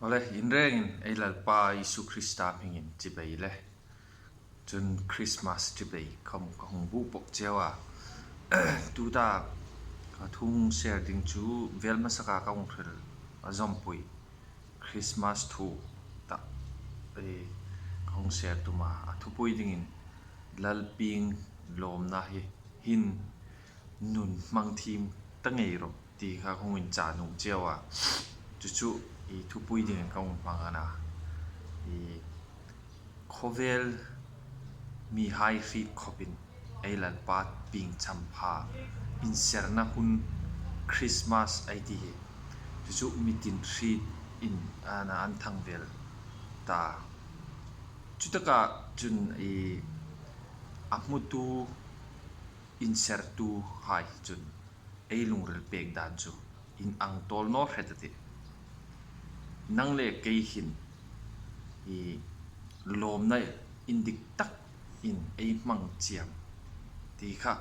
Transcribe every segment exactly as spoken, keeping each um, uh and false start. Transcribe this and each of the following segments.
Awle, in rengin ei Lalpa Isu Krista hmingin chibai le. Chun Christmas chibai khawm ka hung bu pawk cheu a. Tuta ka thu hung share ding chu vel hmasaka ka hung hril a zawmpui Christmas thu ta, eh, ka hung share tum a. A thupui dingin Lal pieng lawmna hi hin nun hmang thiem ta ngei rawh ti kha hung inchah nuom cheu a. Chu chu i thupui dingin ka hung hmang a na. I khawvel mihai hriet khawpin ei Lalpa pieng champha inserna hun Christmas ei ti hi. Chu chu mi tin hriet in ana an thang vel ta. Chutaka chun i a hmutu insertuhai chun ei lungril pek dan chu in ang tawl naw hret a tih. Nang le kei hin i lawmna indik tak in ei hmang chieng ti kha,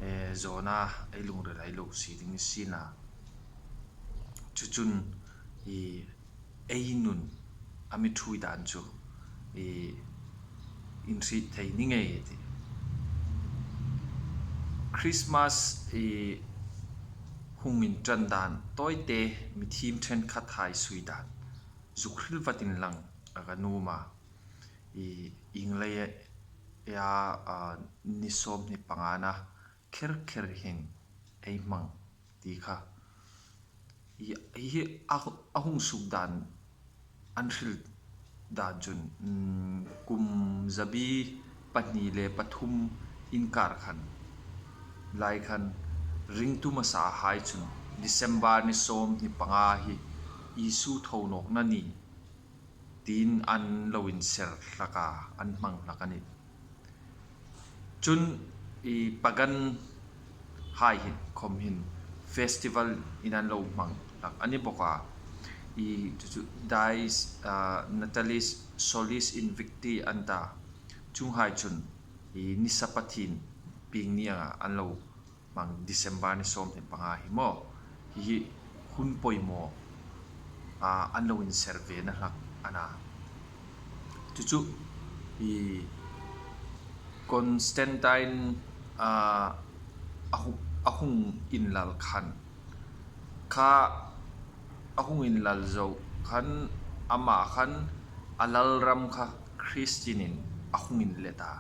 eh, zawna ei lungril ei lo sie ding ni sien a. Chu chun i ei nun a mi ṭhuoi dan chu i in hriet thei ni ngei a tih. Christmas i hung inṭan dan tawite mi thiem ṭhenkhathai sui dan zuk hril vatin lang a ka nuom a. I ieng leia, a, ni sawmhni pangana kher kher hin ei hmang ti kha. I, hi a, a hung suk dan an hril dan chun, mm, kum zabi pahni le pathum inkar khan, lai khan ringtu masahai chun December ni sawmhni panga hi Isu thonawkna ni tiin an lo inser hlak a, an hmang hlak a nih. Chun i pagan hai hin khawm hin festival in an lo hmang hlak a ni bawk a. I chu chu Dies, ah, Natalis Solis Invicti an ta. Chuonghai chun i nisa pathien pieng ni anga an lo hmang December ni sawmhni panga hi maw, hi hi hun poimaw, a, an lo inser ve na hlak a na. Chu chu i Constantine, a, a hu-, a hung inlal khan kha, a hung inlal zo khan ama khan a lalram kha Christian in a hung inlet a.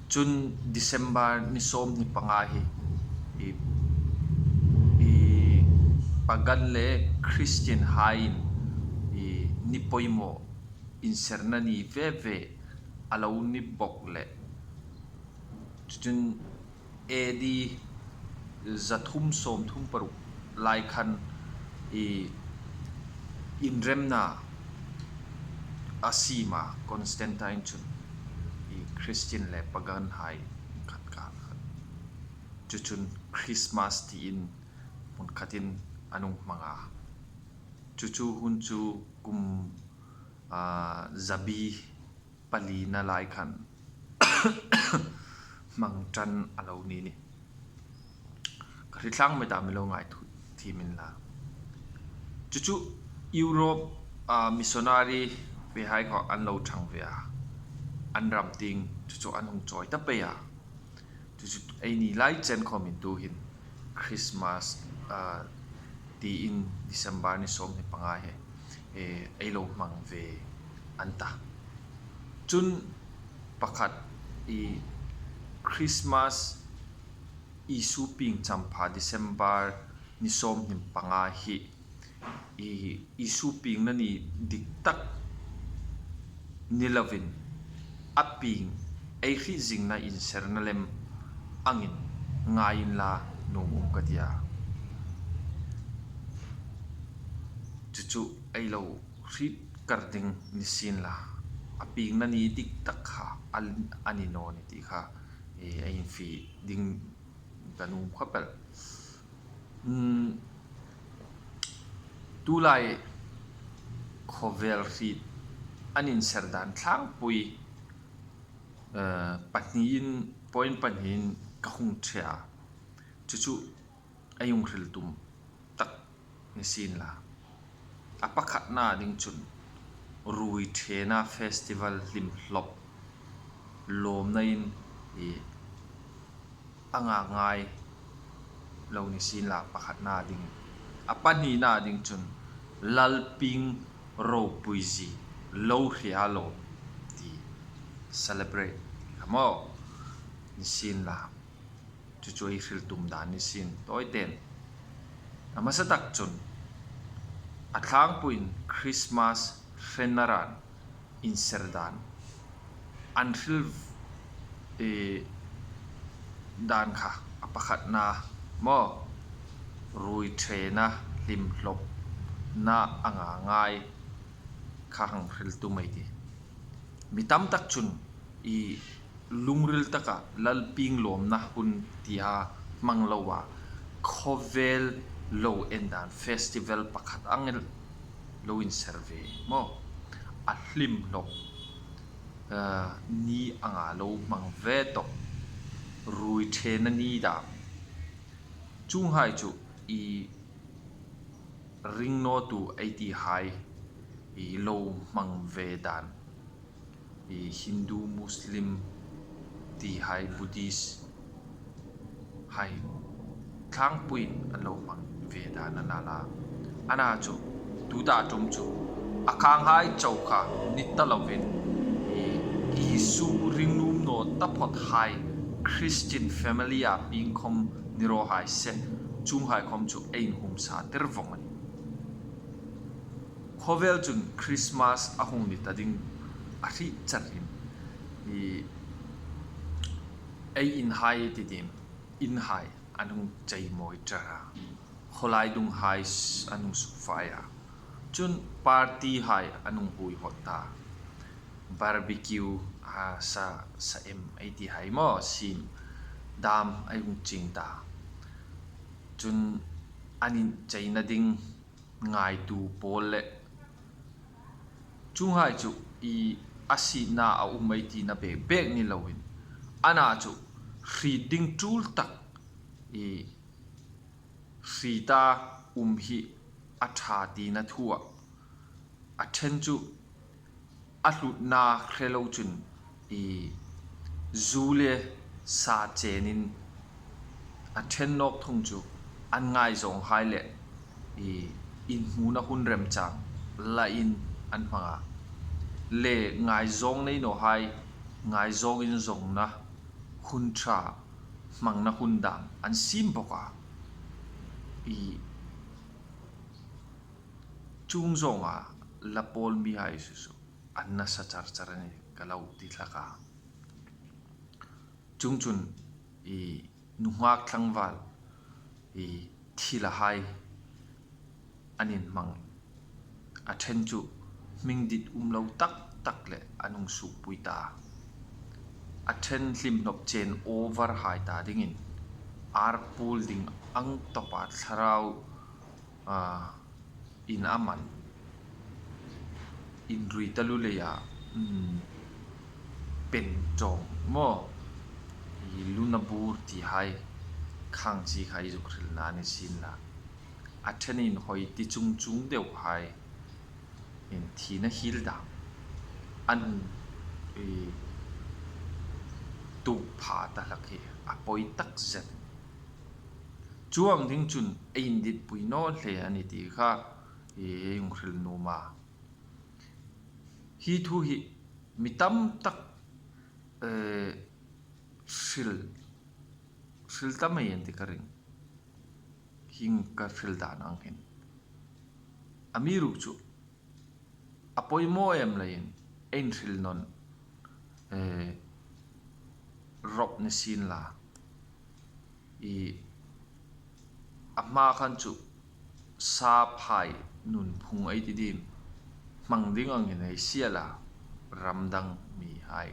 Chun December ni sawmhni panga hi i, i pagan le Christian haiin i ni poimaw inserna ni ve ve a lo ni bawk leh. Chun A D zathum sawmthum paruk lai khan i inremna a siem a, Constantine chun i Christian le pagan hai khat kar khan. Chu chun Christmas tiin hmun khatin an hung hmang a. Chu chu hun chu kum, a, zabi palina lai khan hmang ṭan a lo ni nih. Ka hre thlang met a, mi lo ngaithlak thiem inla. Chu chu Europe, a, missionary pehai kha an lo ṭhang ve a. An ram tieng chu chu an hung chawi ta pei a. Chu chu eini lai chen khawmin tuhin Christmas, a, tiin December ni sawmhni panga hi, e, ei lo hmang ve an ta. Chun pakhat i Christmas Isu pieng champha December ni sawmhni panga hi i, Isu piengna ni dik tak ni lovin a pieng ei hriet zingna inserna lem angin ngai inla nuom um ka ti a. Chu chu ei lo hriet kar ding ni sien la, a piengna ni dik tak kha a, a ni naw ni ti kha, e, ei infiel ding ka nuom khawp el. Hmm, tulai khawvel hriet an inser dan tlangpui, eh, pahniin, point pahniin ka hung ṭhe a. Chu chu ei hung hril tum tak ni sien la. A pakhatna ding chun ruithena festival hlim hlop lawmna in i anga ngai lo ni sien la pakhatna ding. A pahnina ding chun Lalping ropuizie lo hria lawm ti celebrate kha maw ni sien la. Chu chu ei hril tum dan ni sien tawi ten. A hmasa tak chun a thlangpuiin Christmas hre naran inser dan an hril, e, dan kha a pakhatna maw ruithena hlim hlopna anga ngai kha hang hril tum ei ti. Mi tam tak chun i lungril taka Lalping lawmna hun tia hmang lo a, khawvel lo en dan festival pakhat ang el lo inser ve maw. A hlim hlop, eh, ni anga lo hmang ve tawh ruithena ni dam. Chuonghai chu i ringnawtu ei ti hai i lo hmang ve dan. I Hindu, Muslim ti hai, Buddhist hai thlangpuiin an lo hmang ve dan a na la. Ana chu tuta ṭum chu a khanghai chau kha ni ta lovin i Isu ringnuom naw taphawt hai Christian family a pieng khawm ni raw hai se, chuonghai khawm chu ei inhumsa tir vawng a nih. Khawvel chun Christmas a hung ni ta ding a hriet charin i ei inhai ti ding, inhai an hung chei mawi ṭar a, khawlai dunghai s-, an hung sukfai a. Chun party hai an hung huihawt ta. Barbecue, a, sa, sa em ei ti hai maw, siem dam ei hung ching ta. Chun an incheina ding ngaitu pawl le chuonghai chu i a sietna a um ei tina bek bek ni loin, ana chu hriet ding tul tak i hrieta um hi a ṭha tina thu a, a ṭhen chu a hlutna hre lo chun i zu le sa chenin a ṭhen nawk thung chu an ngaizawng hai le i inhmuna hun remchang lain an hmang a. Le ngaizawng nei naw hai, ngaizawng inzawngna hun ṭha hmangna hun dam an siem bawk a. I chung zawnga la pawl mihai su su an nasa char char a nih ka lo ti hlak a. Chuongchun i nunghak tlangval i thilahai an inhmang. A ṭhen chu hming dit um lo tak tak le an hung sukpui ta. A ṭhen hlim hnawp chen over hai ta dingin ar pul ding ang tawpa thlarau, a, in a man. Inrui taluo leia, um, pen chawng maw, i luna bur ti hai khang chi khai zuk hrilna ni sien la. A ṭhen inhawi ti chung chung deu hai in thina hil dam an hung, i, tuk pha ta hlak hi a pawi tak zet. Chuong ding chun ei inditpui naw hle a nih ti kha i hung hril nuom a. Hi thu hi mi tam tak, eh, hril, hril ta mei an ti ka ring. Hieng ka hril dan ang hin. Amiruokchu a pawimaw em leiin ei inhril nawn, eh, rawp ni sien la. I a hma khan chu sap hai nunphung ei ti ding hmang ding ang hin ei siel a, ram dang mihai.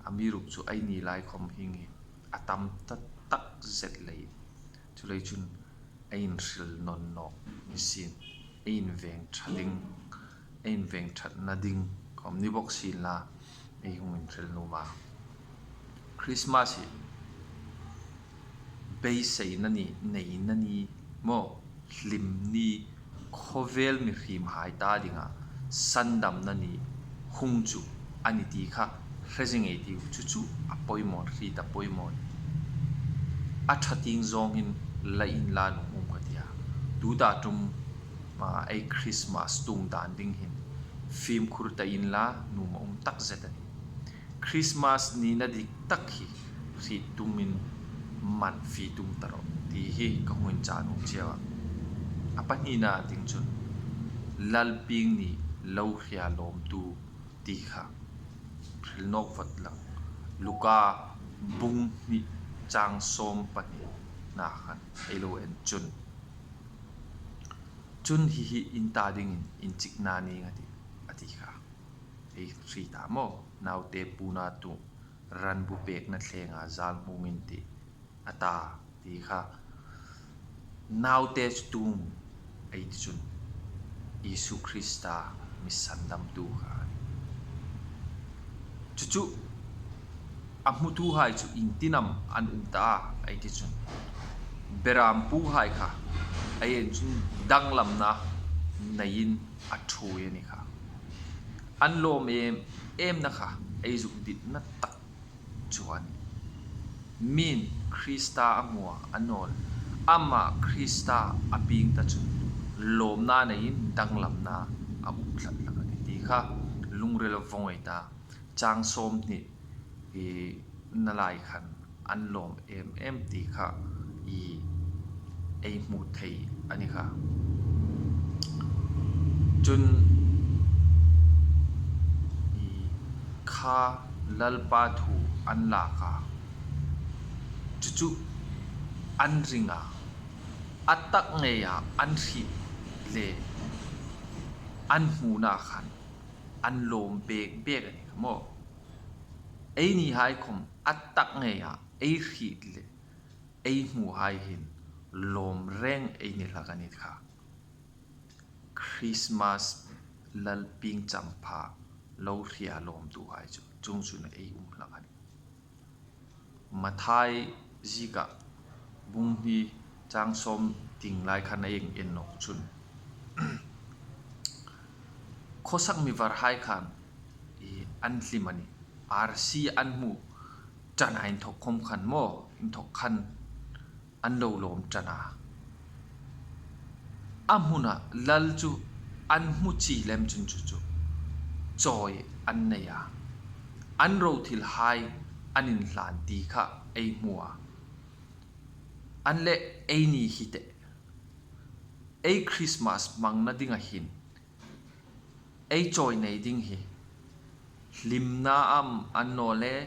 Amiruokchu eini lai khawm hieng hi a tam ta tak zet leiin. Chuleiin chun ei inhril nawn nawk ni sien, ei inveng ṭha ding, ei inveng ṭhatna ding khawm ni bawk sien la, ei hung inhril nuom a. Christmas hi beiseina ni, neina ni maw, hlim ni, khawvel mihriemhai ta dinga sandamna ni hung chu a ni ti kha hre zing ei tiu. Chu chu a poimaw, hriet a poimaw. A ṭha tieng zawng hin la inla nuom um ka ti a. Tuta ṭum, a, ei Christmas tung dan ding hin fimkhur ta inla nuom a um takzet a nih. Christmas nina dik tak hi hriet tumin man fie tum ta rawh ti hi ka hung inchah nuom cheu a. A pahnina ding chun Lal pieng ni lo hria lawmtu ti kha hril nawk vawt lang. Luka bung hni chang sawm pahnina khan ei lo en chun. Chun hi hi in ta dingin inchikna ning a tih, a ti kha. Ei hriet ta maw? Naute puna tu ran bu pekna thlenga zal hmungin tih a ta, ti kha. Naute chu tum ei ti chun Isu Krista mi sandamtu kha a nih. Chu chu a hmutuhai chu iengtin am an um ta ei ti chun, berampuhai kha ei en chun danglamna neiin a ṭhuoi a ni kha. An lawm em emna kha ei zuk ditna tak chu a nih. Mi'n Krista a hmu a, a naw leh ama Krista a pieng ta chun lawmna neiin danglamna a um tlat hlak a nih ti kha lungrila vawng ei ta. Chang sawm hni, i, na lai khan an lawm em em ti kha, i, ei hmu thei a ni kha. Chun, i, kha Lalpa thu an lak a, chu chu an ring a, a tak ngeia an hriet le an hmuna khan an lawm bek bek a ni kha maw? Einihai khom a tak ngeia ei hriet le ei hmuhai hin lawm reng ei ni hlak a ni kha. Christmas Lal pieng champha lo hria lawmtuhai chu chuong chun ei um hlak a nih. Mathai zieka bung hni chang sawm tieng lai khan ei en nawk chun, khawsak mi varhai khan, i, an hlim a nih. Arsi an hmu ṭana inthok khom khan maw, inthok khan an lo lawm ṭan a. A hmuna Lal chu an hmu chie lem chun chu chu chawi an nei a. An ro thilhai an inhlan ti kha ei hmu a. An leh eini hi teh, ei Christmas hmangna dinga hin ei chawi nei ding hi hlimna am a naw leh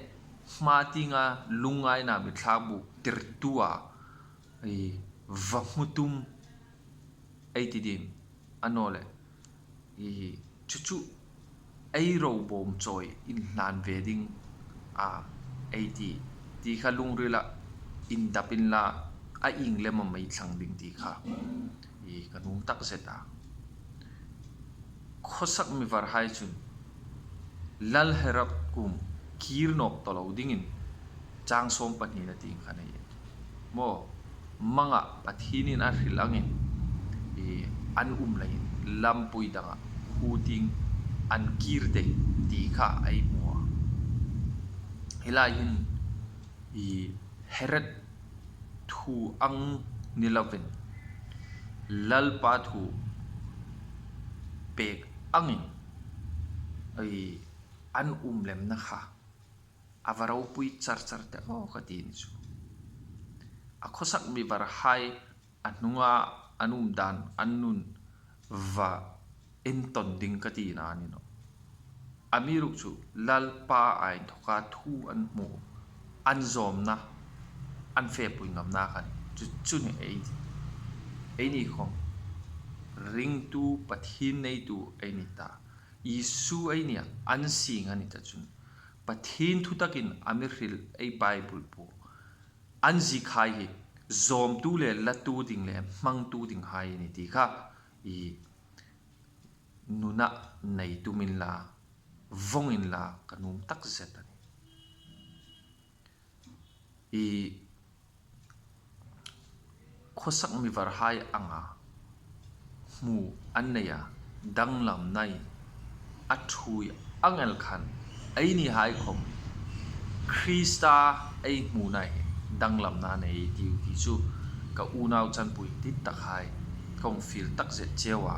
hma tienga lungngaina mi thlak buk tirtu a, i, va hmu tum ei ti ding a naw leh, i, chu chu ei ro bawm chawi inhlan ve ding a ei ti, ti kha lungrila indap inla a ieng lema mei thlang ding ti kha, i, ka nuom takzet a. Khawsak mi varhai chun Lal Herod kuom kir nawk ta lo dingin chang sawm pahnina tieng khan ei en maw? Manga Pathienin a hril angin, i, an um leiin lampui danga khu tieng an kir dai ti kha ei hmu a. Hi lai hin, i, Herod thu ang ni lovin Lalpa thu pek angin, i, an um lemna kha a va ropui char char teh aw ka ti ni chu. A khawsak mi varhai a hnunga an um dan an nun va entawn ding ka tina a ni nawh. Amiruokchu Lalpa a inthoka thu an hmu, an zawmna, an fepui ngamna khan chu chu ni ei, eini khom ringtu Pathien neitu ei ni ta. Isu ei nia, an sing a ni ta chun Pathien thutakin a mi hril ei Bible po an ziekhai hi zawmtu le latu ding le hmangtu dinghai a ni ti kha, i, nuna nei tum inla, vawng inla ka nuom takzet a nih. I, khawsak mi varhai anga hmu an nei a, danglamna a ṭhuoi ang el khan, einihai khawm Krista ei hmuna hi danglamna nei ei tiu ti chu ka unau chanpui dit takhai kong fiel tak zet cheu a.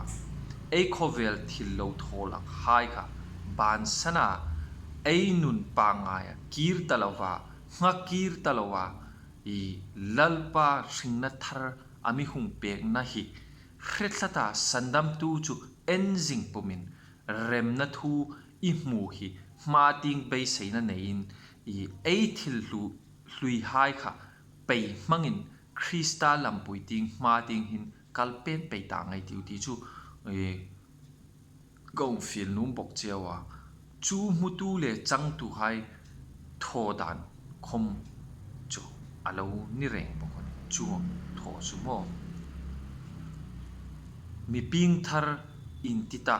Ei khawvel thil lo thaw lakhai kha bansana ei nun pangngai a kir ta lova, nghak kir ta lova, i Lalpa hringna thar a mi hung pekna hi hrethlata sandamtu chu en zing pumin remna thu i hmu hi hma tieng beiseina neiin i ei thil hlu, hluihai kha pei hmangin Krista lampui tieng hma tieng hin kal pen pei ta ngai tiu ti chu, eh, kong fiel nuom bok cheu a. Chu hmutu le changtuhai thaw dan khawm chu a lo ni reng bok a nih. Chu thaw chu maw, mi piengthar inti ta,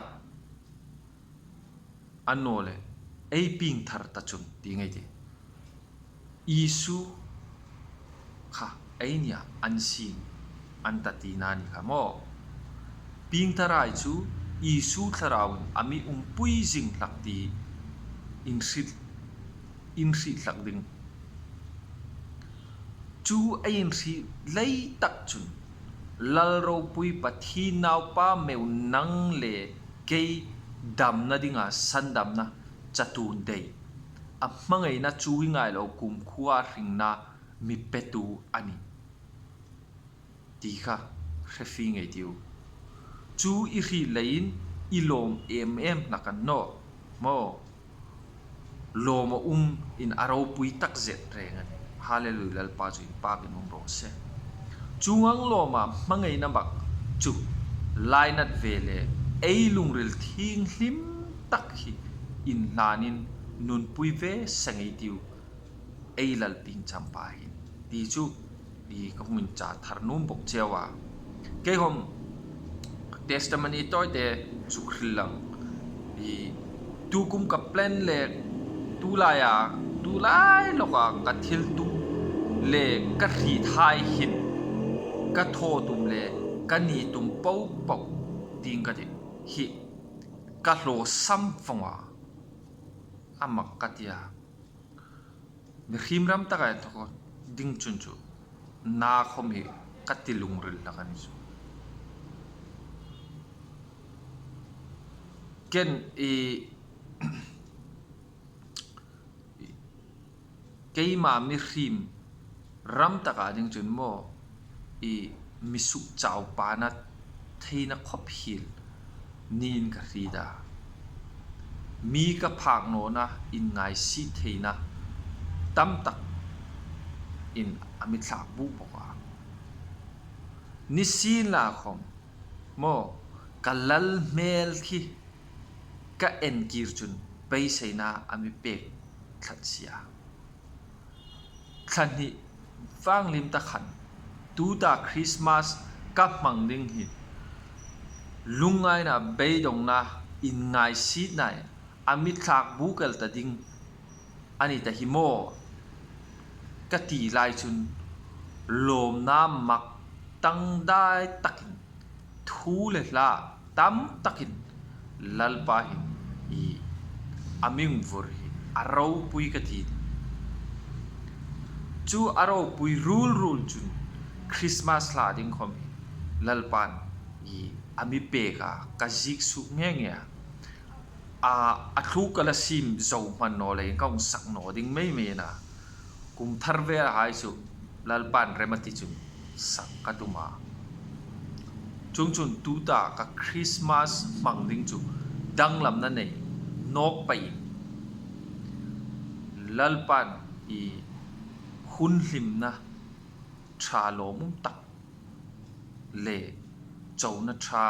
annawleh ei piengthar ta chun ti ngai ti. Isu kha ei nia an siem an ta tina ni kha maw. Piengtharai chu Isu thlarauin a mi umpui zing hlak ti inhriet, inhriet hlak ding. Chu ei inhriet lei tak chun Lal ropui Pathien Naupa meu nang le kei damna dinga sandamna chatuon dei, a hmangaina chu i ngai lo kumkhuoa hringna mi petu a nih ti kha hre fie ngei tiu. Chu i hriet leiin i lawm em em hlak a ni naw maw. Lawm a um in a ropui tak zet reng a nih. Hallelujah, Lalpa chu inpakin um raw se. Chuong ang lawma hmangaina mak chu lainat ve le ei lungril thienghlim tak hi inhlanin nunpui ve seng ei tiu, ei Lal Piengchampa hin ti chu i ka hung incha thar nuom bok cheu a. Kei khawm testimony tawite chu hril lang i, tu kum ka plan le tu laia, tu lai loka ka thil tum le ka hriethai hin ka thaw tum le ka ni tum po po ding ka ti hi ka hlawsam vong a, a mak ka tia. Mihriem ram taka thaw ding chun chu na khawm hi ka ti lungril hlak a ni chu. Ken i, i keima mihriem ram taka ding chun maw, i mi sukchau pana theina khawp hiel niin ka hriet a. Mi ka phak nawna inngaisiet theina tam tak in a mi thlak buk bok a. Nisienlakhawm maw, ka Lal hmel khi ka en kir chun beiseina a mi pek tlat si a. Thla hni vang liem ta khan tuta Christmas ka hmang ding hi lungngaina, beidongna, inngaisietna a mi thlak buk el ta ding a ni ta hi maw ka ti lai chun lawmna mak tangdai takin thu le hla tam takin Lalpa hin i a mi vur hi a ropui ka ti. Chu a ropui rul rul chun Christmas hla ding khawm hi Lalpan i a mi pek a, ka ziek suk nge nge a. A, a thluk ka la siem zo hman naw leiin ka hung sak naw ding mei mei a na. Kum thar velhai chu Lalpan rem a ti chun sak ka tum a. Chuongchun tuta ka Christmas hmang ding chu danglamna nei nawk peiin Lalpan i hun hlimna ṭha lawmum tak le chona ṭha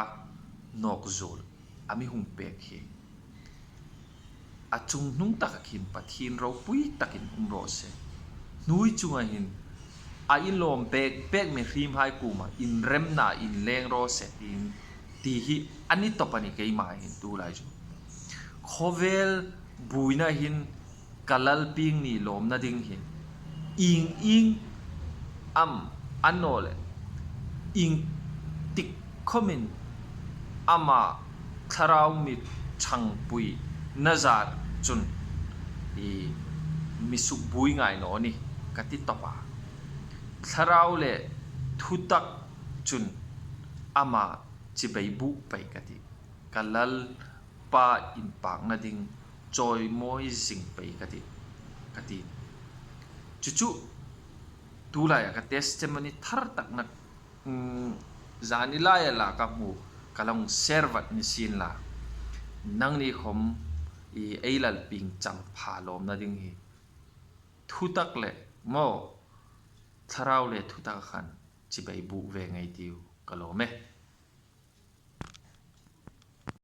nawk zuol a mi hung pek hi a chunghnung taka khin Pathien ropui takin um raw se. Hnuoi chunga hin a inlawm pek pek mihriemhai kuoma inremna inleng raw se tiin ti hi a ni tawp a ni keima hin tu lai chu. Khawvel buoina hin ka Lal pieng ni lawmna ding hi ieng ieng am a naw le ieng tik khawmin ama thlarau mi ṭhangpui na zat chun i mi sukbuoi ngai naw ni ka ti tawp a. Thlarau le thutak chun ama chibai buk pei ka ti. Ka Lalpa inpakna ding chawimawi zing pei ka ti, ka ti. Chu chu tulaia ka testimony thar takna, mm, zani laia la ka hmu, ka long servat ni sin la. Nangni khom i ei Lalpa champha lawmna ding hi thutak le maw, thlarau le thutak khan chibai buk ve ngei tiu ka lawm e.